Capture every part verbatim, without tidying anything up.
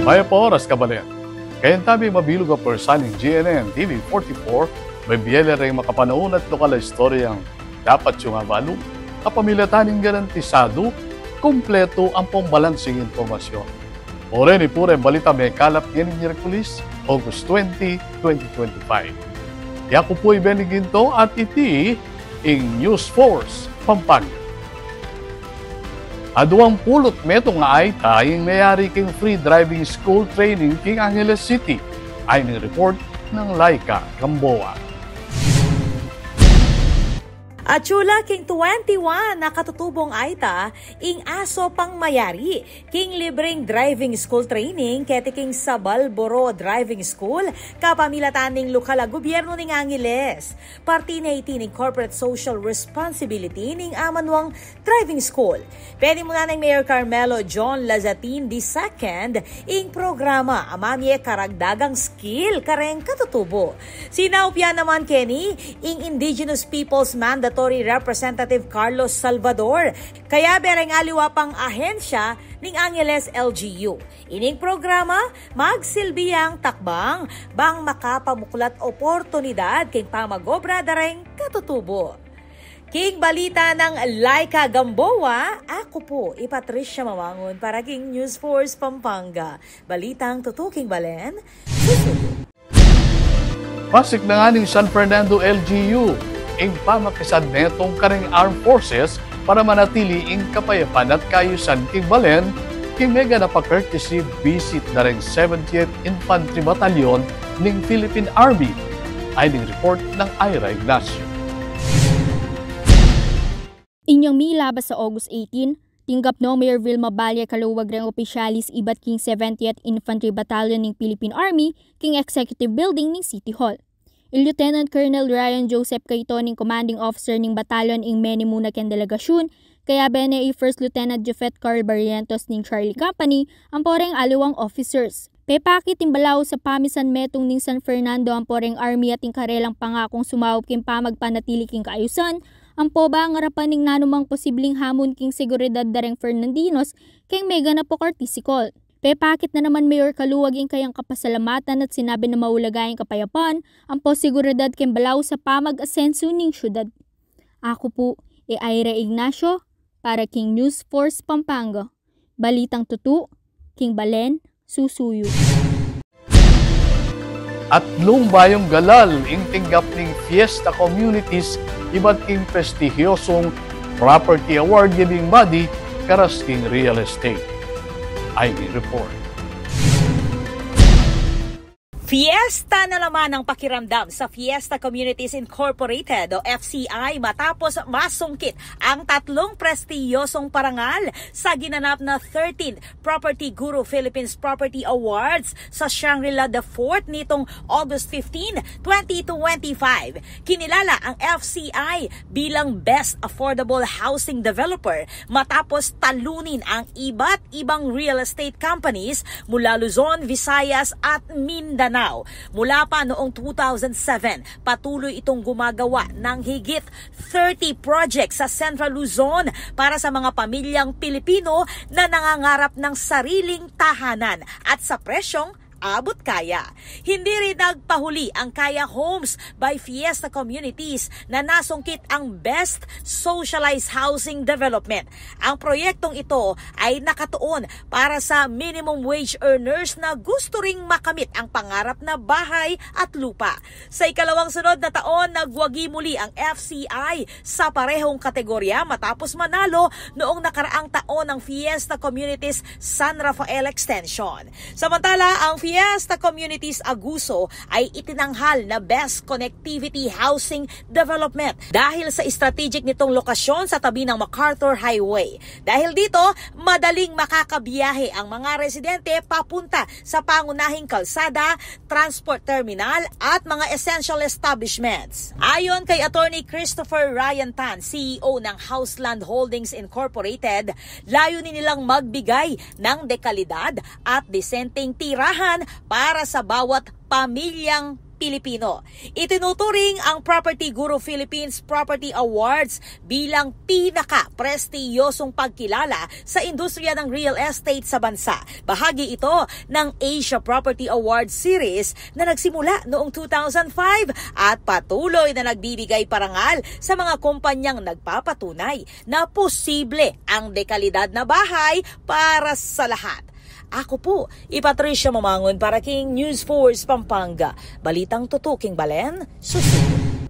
Mayap a oras, kabalen. Kayang tabi mabilug a pwersa ning G N N T V forty-four, mebie la reng makapanaun at lokal a istoryang dapat yung abalu. Kapamilatan ning garantisadu, kumpletu ampong balansing impormasyon. Pure ni pure balita mekalap ngening Miyerkules, August twenty, twenty twenty-five. Yaku pu i Benny Ginto at iti ing News Force Pampanga. Aduang pulu't metung a aita ing meyari king free driving school training king Angeles City. Ayan ing report nang Laika Gamboa. Atsu la king twenty-one a katutubung aita ing aso pang mayari king libreng driving school training keti king Sabalboro Driving School, kapamilatan ning lokal a gubyernu ning Angeles. Parti na iti ning corporate social responsibility ning amanuang driving school. Penimunan nang Mayor Carmelo John Lazatin the second ing programa a mamie karagdagang skill kareng katutubo. Sinaup ya naman keni ing Indigenous Peoples Mandatory Representative Carlos Salvador, kayabe reng aliwa pang ahensya ning Angeles L G U. Ining programa magsilbi yang takbang bang makapamuklat oportunidad king pamag-obra da reng katutubo. King balita nang Laika Gamboa, aku pu i Patricia Mamangun para king News Force Pampanga. Balitang tutu king balen, susuyu. Pasik na ngeni ning San Fernando L G U ing pamakisametung kareng Armed Forces para manatili ing kapayapan at kaayusan king balen, king meganap a courtesy visit da reng seventieth Infantry Battalion ning Philippine Army. Ayan ing report nang Ira Ignacio. Inyang milabas a August eighteen, tinggap nong Mayor Vilma Balle Caluag reng opisyalis ibat king seventieth Infantry Battalion ning Philippine Army king Executive Building ning City Hall. I Lieutenant Colonel Ryan Joseph Cayton ing commanding officer ning battalion ing menimuna keng delegasyun, kayabe ne i First Lieutenant Jeffet Carl Barrientos ning Charlie Company ampo reng aliwang officers. Pepakit ing balaus a pamisanmetung ning San Fernando ampo reng Army at ing karelang pangakung sumaup king pamagpanatili king kaayusan, ampo bang arapan ing nanumang posibling hamun king seguridad da reng Fernandinos keng meganap a courtesy call. Pepakit na naman Mayor Caluag ing kayang kapasalamatan at sinabi na maulaga ing kapayapan ampo seguridad keng balaus a pamag-asensu ning syudad. Aku pu i Ira Ignacio para king News Force Pampanga. Balitang tutu king balen, susuyu. Atlung bayung galal ing tinggap ning Fiesta Communities ibat king prestihiyosung property award giving body karas king real estate. Ayan ing report. Fiesta na naman ang pakiramdam sa Fiesta Communities Incorporated o F C I matapos masungkit ang tatlong prestihiyosong parangal sa ginanap na thirteenth Property Guru Philippines Property Awards sa Shangri-La The Fort nitong August fifteen, twenty twenty-five. Kinilala ang F C I bilang Best Affordable Housing Developer matapos talunin ang iba't ibang real estate companies mula Luzon, Visayas at Mindanao. Mula pa noong two thousand seven, patuloy itong gumagawa ng higit thirty projects sa Central Luzon para sa mga pamilyang Pilipino na nangangarap ng sariling tahanan at sa presyong abot kaya. Hindi rin nagpahuli ang Kaya Homes by Fiesta Communities na nasungkit ang Best Socialized Housing Development. Ang proyektong ito ay nakatuon para sa minimum wage earners na gusto ring makamit ang pangarap na bahay at lupa. Sa ikalawang sunod na taon, nagwagi muli ang F C I sa parehong kategorya matapos manalo noong nakaraang taon ang Fiesta Communities San Rafael Extension. Samantala, ang Fiesta Communities Aguso ay itinanghal na Best Connectivity Housing Development dahil sa strategic nitong lokasyon sa tabi ng MacArthur Highway. Dahil dito, madaling makakabiyahe ang mga residente papunta sa pangunahing kalsada, transport terminal at mga essential establishments. Ayon kay Attorney Christopher Ryan Tan, C E O ng Houseland Holdings Incorporated, layunin nilang magbigay ng dekalidad at disenteng tirahan para sa bawat pamilyang Pilipino. Itinuturing ang Property Guru Philippines Property Awards bilang pinaka-prestihiyosong pagkilala sa industriya ng real estate sa bansa. Bahagi ito ng Asia Property Awards Series na nagsimula noong two thousand five at patuloy na nagbibigay parangal sa mga kumpanyang nagpapatunay na posible ang dekalidad na bahay para sa lahat. Ako po, i Patricia Mamangon para king News Force Pampanga. Balitang tutuking balen, susunod.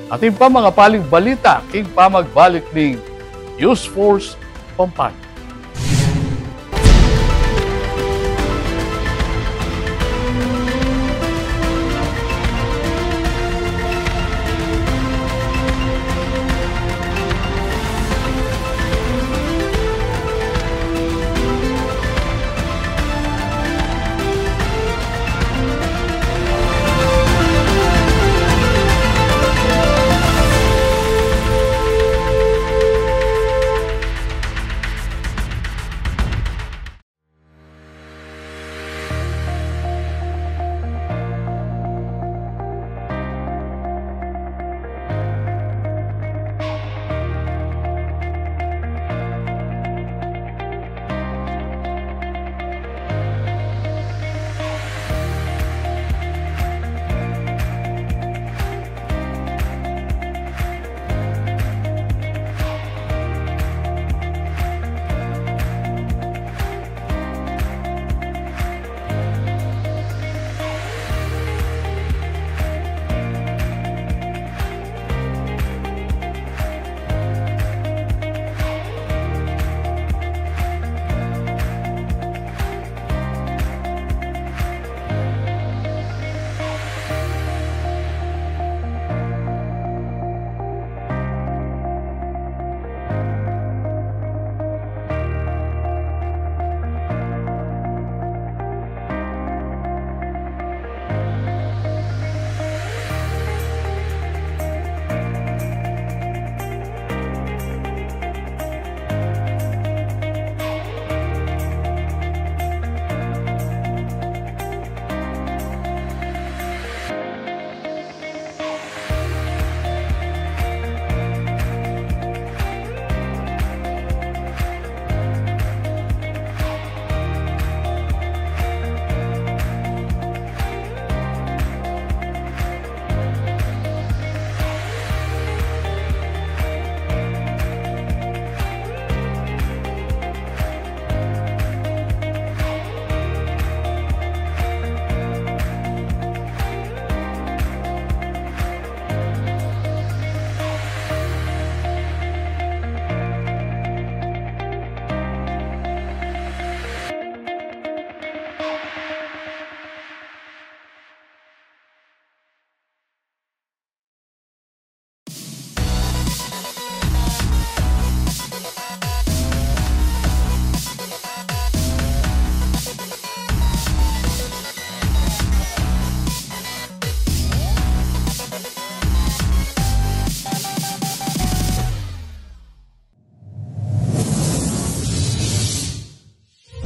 Atin pa mga paling balita king pamagbalik ning News Force Pampanga.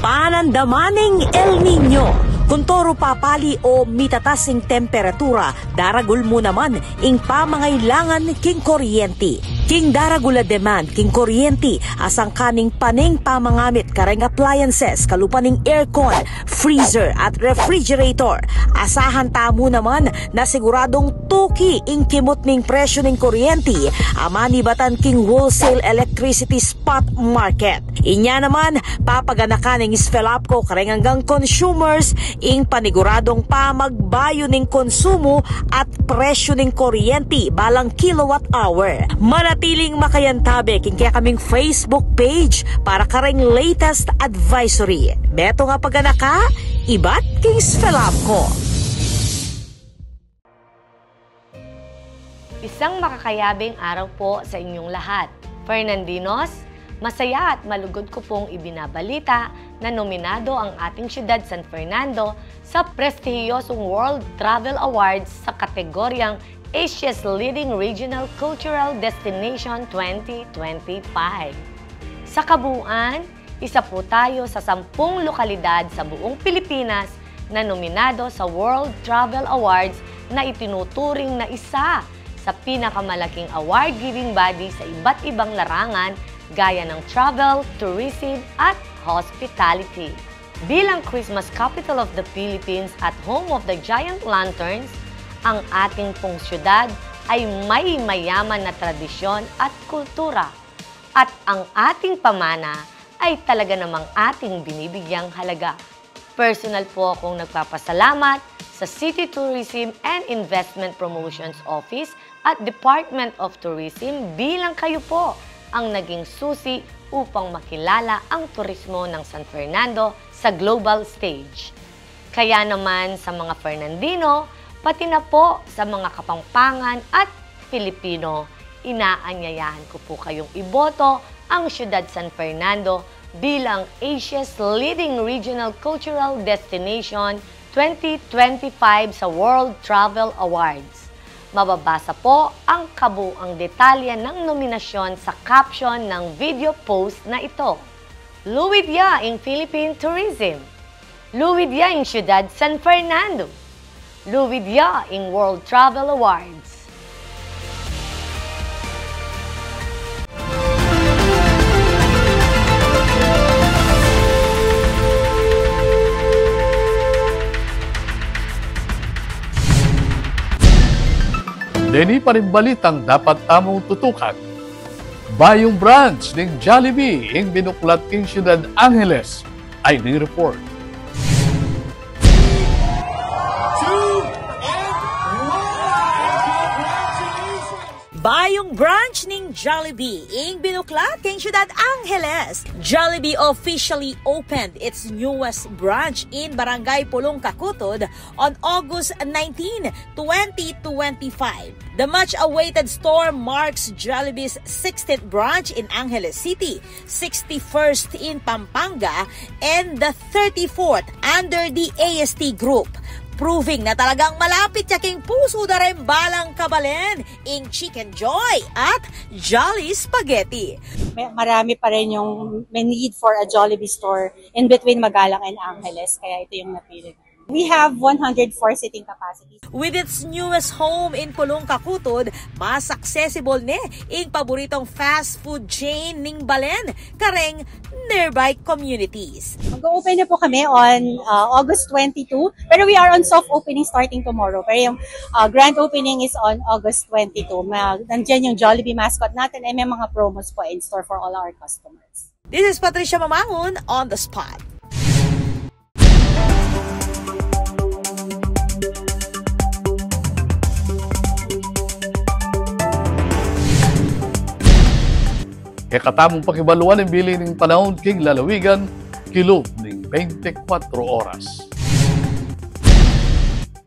Panandaman ning El Niño. Kuntoru papali o mitatas ing temperatura, daragul mu naman ing pamangailangan king kuryenti. King daragul a demand king kuryenti, asangkan ning pane ing pamangamit kareng appliances, kalupa ning aircon, freezer at refrigerator. Asahan tamu naman na siguradung tuki ing kimut ning presyu ning kuryenti a manibatan king wholesale electricity spot market. Inya naman, papaganakan ning SFELAPCO kareng anggang consumers ing paniguradung pamagbayu ning konsumu at presyu ning kuryenti balang kilowatt hour. Manatiling makayantabe king kekaming Facebook page para kareng latest advisory. Beto nga paganaka, ibat king SFELAPCO. Isang makakayabeng araw po sa inyong lahat. Fernandinos, masaya at malugod ko pong ibinabalita na nominado ang ating siyudad San Fernando sa prestihiyosong World Travel Awards sa kategoryang Asia's Leading Regional Cultural Destination twenty twenty-five. Sa kabuuan, isa po tayo sa sampung lokalidad sa buong Pilipinas na nominado sa World Travel Awards na itinuturing na isa sa pinakamalaking award-giving body sa iba't ibang larangan gaya ng travel, tourism at hospitality. Bilang Christmas capital of the Philippines at home of the giant lanterns, ang ating pong syudad ay may mayaman na tradisyon at kultura, at ang ating pamana ay talaga namang ating binibigyang halaga. Personal po akong nagpapasalamat sa City Tourism and Investment Promotions Office at Department of Tourism bilang kayo po ang naging susi upang makilala ang turismo ng San Fernando sa global stage. Kaya naman sa mga Fernandino, pati na po sa mga Kapampangan at Filipino, inaanyayahan ko po kayong iboto ang Siyudad San Fernando bilang Asia's leading regional cultural destination twenty twenty-five sa World Travel Awards. Mababasa po ang kabuang detalye ng nominasyon sa caption ng video post na ito. Luwid ya ing Philippine tourism. Luwid ya ing Siyudad San Fernando. Luwid ya ing World Travel Awards. Deni pa ring balitang dapat tamung tutukan. Bayung branch ning Jollibee ing binuklat king Siyudad Angeles. Ay ning report. Bayung branch ning Jollibee ing binuklat king Siyudad Angeles. Jollibee officially opened its newest branch in Barangay Pulong, Kakutud on August nineteen, twenty twenty-five. The much-awaited store marks Jollibee's sixteenth branch in Angeles City, sixty-first in Pampanga, and the thirty-fourth under the A S T Group, proving na talagang malapit ya king pusu da ring balang kabalen ing Chicken Joy at Jolly Spaghetti. May, marami pa rin yung may need for a Jollibee store in between Magalang and Angeles, kaya ito yung napili. We have one hundred four seating capacity. With its newest home in Pulong, Kakutud, mas accessible ne ing paboritong fast food chain ning balen kareng nearby communities. Mag-open na po kami on, uh, August twenty-two, pero we are on soft opening starting tomorrow. Pero yung, uh, grand opening is on August twenty-two. Ma-, nandyan yung Jollibee mascot natin, and may mga promos po in store for all our customers. This is Patricia Mamangun on the spot. Kekatamung pakibaluan ing bili ning panaun king lalawigan, kilub ning bente kuatro oras.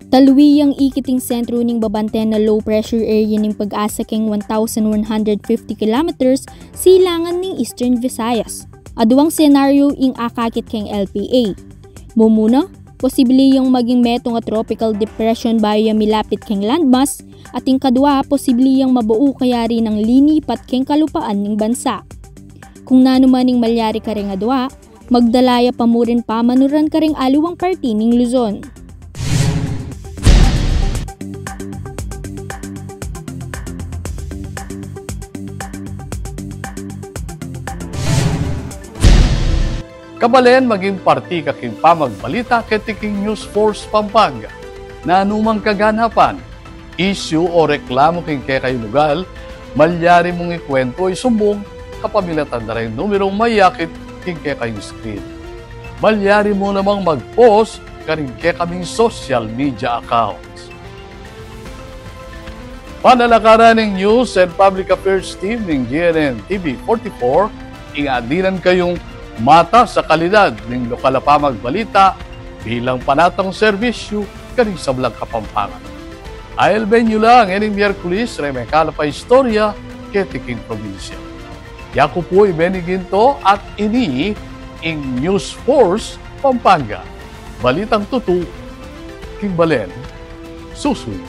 Talwi yang ikit ing sentro ning babanten na low pressure area ning PAGASA keng one thousand one hundred fifty kilometers silangan ning Eastern Visayas. Aduang senaryo ing akakit keng L P A. Mumuna, posible yang maging metung a tropical depression bayu ya milapit keng landmass, at ing kadua, posible yang mabau kayari nang linipat keng kalupaan ning bansa. Kung nanu man ing malyari kareng adua, magdala ya pa mu rin pamanuran kareng aliwang parti ning Luzon. Kabalen, maging parti ka king pamagbalita keti king News Force Pampanga. Nanu mang kaganapan, issue o reklamu king kekayung lugal, malyari mung ikuwentu o isumbung kapamilatan da reng numerung mayakit king kekayung screen. Malyari mu namang mag-post karing kekaming social media accounts. Panalakaran ning News and Public Affairs Team ning G N N T V forty-four, ing adinan kayung matas a kalidad ning lokal a pamagbalita bilang panatang serbisyu karing sablang Kapampangan. Ailben yu la ngening Miyerkules reng mekalap a istorya keti king probinsya. Yaku pu i Benny Ginto at ini ing News Force Pampanga. Balitang tutu king balen, susuyu.